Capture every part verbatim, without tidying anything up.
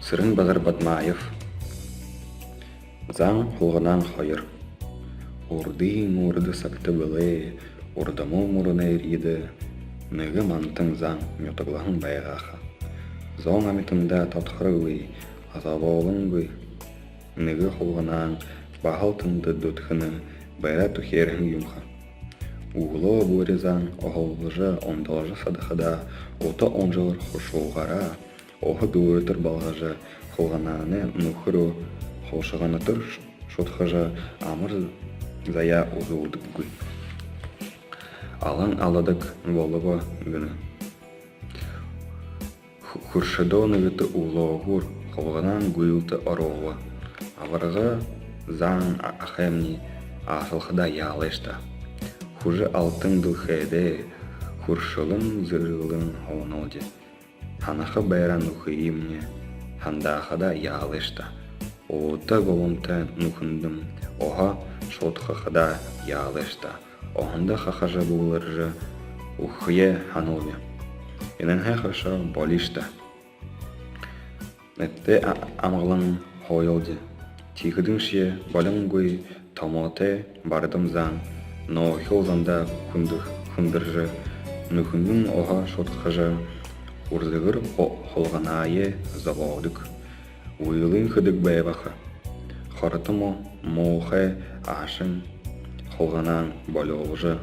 Цырен-Базар Бадмаев. Заан хулганаан хоёр. Урдын урда сагта бэлэй, урдамал мүрэнэй эрьедэ нэгэ мантан заан нютаглаһан байгаа ха. Зон амитандаа тодхоргүй, зоболонгүй нэгэ хулганаан баһал тэндэ дүтэхэнэ, байра түхеэрһэн юм ха. Үглөө бүри заан уһалжа, ундалжа садахадаа, ута унжагар хушуугаараа уһа дүүрэтэр болгожо, хулганаанай нүхэ руу хулшаганатар шудхажа, амар заяа үзүүлдэггүй. Алан аладаг болобо гэнэ. Хү-, хүршэдөө нэгэтэ үглөөгүүр хулганаан гүйлтэ оруулба. Абарга, заан а-, ахаймни ааһалхадаа яалайш даа. Хүжэ алтан дэлхэйдээ хүршэлэн зэргэлэн һууналди. Һанаха байра нүхыемни һандаахадаа яалайш даа. Ута гуламтай нүхэндэм уһа шудхахадаа яалайш даа. Уһанда хахажа бүглэржэ үгэхэеэ һаналби. Энэнһээ хойшо болиш даа. Эдтэй а-, амгалан һууялди. Тиихэдэньшье болонгүй томоотой бардам заан нөөхил зандаа хүндэ-, хүндэржэ, нүхэндэнь уһа шудхажа, үрзэгэр ху-, хулганаае зобоодог. Үйлын хэдэг байба ха. Хорото му-, муухай аашань хулганаан болюулжа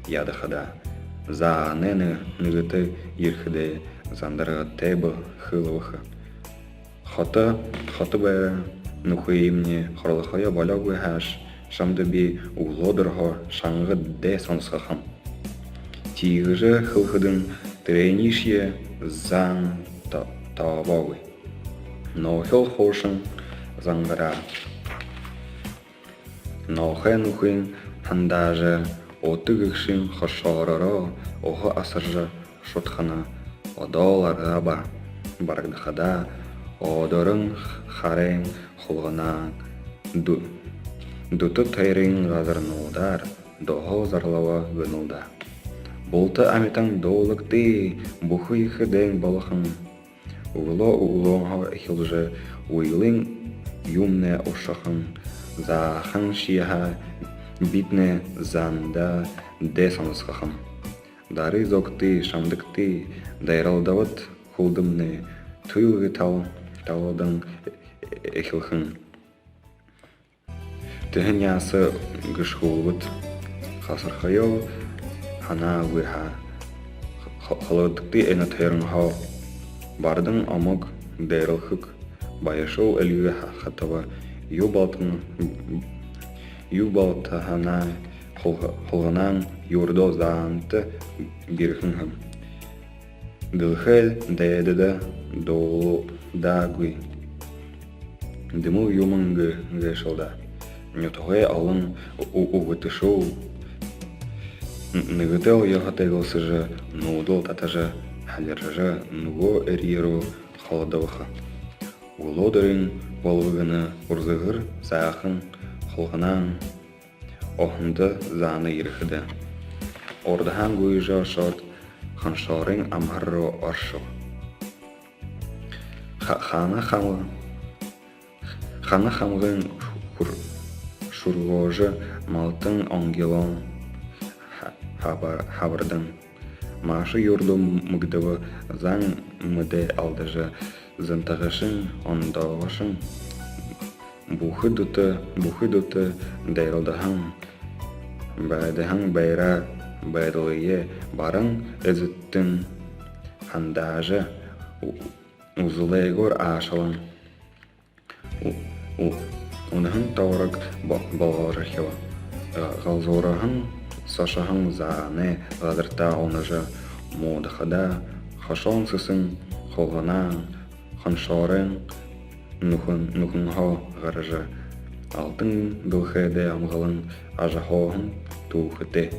ядахадаа, заанай нэ-, нэгэтэ ерэхэдээ, зандаргатай бэлэй, хэлэбэ ха. Хото, хото байра нүхыемни хорлохоёо болёогүй һааш, шамда би үглөөдэрһөө шанга дайн соносхохом. Тиигэжэ хэлэхэдэнь, тэрэнэйшье заан то-, тообоогүй. Нөөхил хуушан зангараа. Нөөхи нүхыень һандаажа, ута гэгшын хошоороо уһа асаржа шудхана. Одоол аргаа ба-, барагдахадаа, одорон харайн хулганаан дү-, дүтэ тойрон газарнуудаар доһоо зарлаба гэнэл даа. Булта амитан дуулагты, бүхы ехэ дайн болохонь. Үглөө үглөөнһөө эхилжэ үйлын юумэнэй ушарһаа заахан шье һаа, бидэнэй заанда дайн соносхохом. Дары зогты, шамдагты, дайралдабад, хүлдэмнай, түйлгэ тал-, таладан эхилхэнь. Тэһэн яаһан гэшхүүлбэд, хасархаяа һанаагүй һаа, хо-, хологдогты энэ тойронһоо. Бардам омог дайралхаг баяшуул эльгэ ха-, хатаба. Юу болтон, юу болтоһоной хулга-, хулганаан юрэдөө заанта бэрхэн һэн. Дэлхэй дайдада дуулдаагүй дэмы юумэн гэ-, гээшэл даа. Нютагай олон ү-, ү-, үгэтэшүүл н-, нэгэтэл ёһотой гэлсэжэ, нүүдэл татажа, халиржа, нүгөө эрье руу холодобо ха. Үглөөдэрынь болбо гэнэ, үрзэгэр заахан хулганаан уһанда заана ерэхэдэ, урдаһаань гүйжэ ошоод, хоншоорой амһар руу оршобо. Ха-, хана хам-, хана хамгын хүр-, шүргөөжэ, малтан онгилон ха-, хабар-, хабардан. Маша юрэдөө мэгдэбэ, заан мэдээ алдажа, зантагашан, ондоогошон. Бүхы дүтэ, бүхы дүтэ дайралдаһан, байдаһан байра байдалые баран эзэдтэнь һандаажа, ү-, үзэлэйгөөр аашалан. Ү-, ү-, үнэһэн тоборог бо-, болгожорхёо. Га-, галзуурһан, сошоһон заанай газарта унажа муудахадаа, хошоон сэсэн хулганаан хоншоорой нүхэн-, нүхэнһөө гаража, алтан дэлхэйдээ амгалан ажаһууһан түүхэтэй.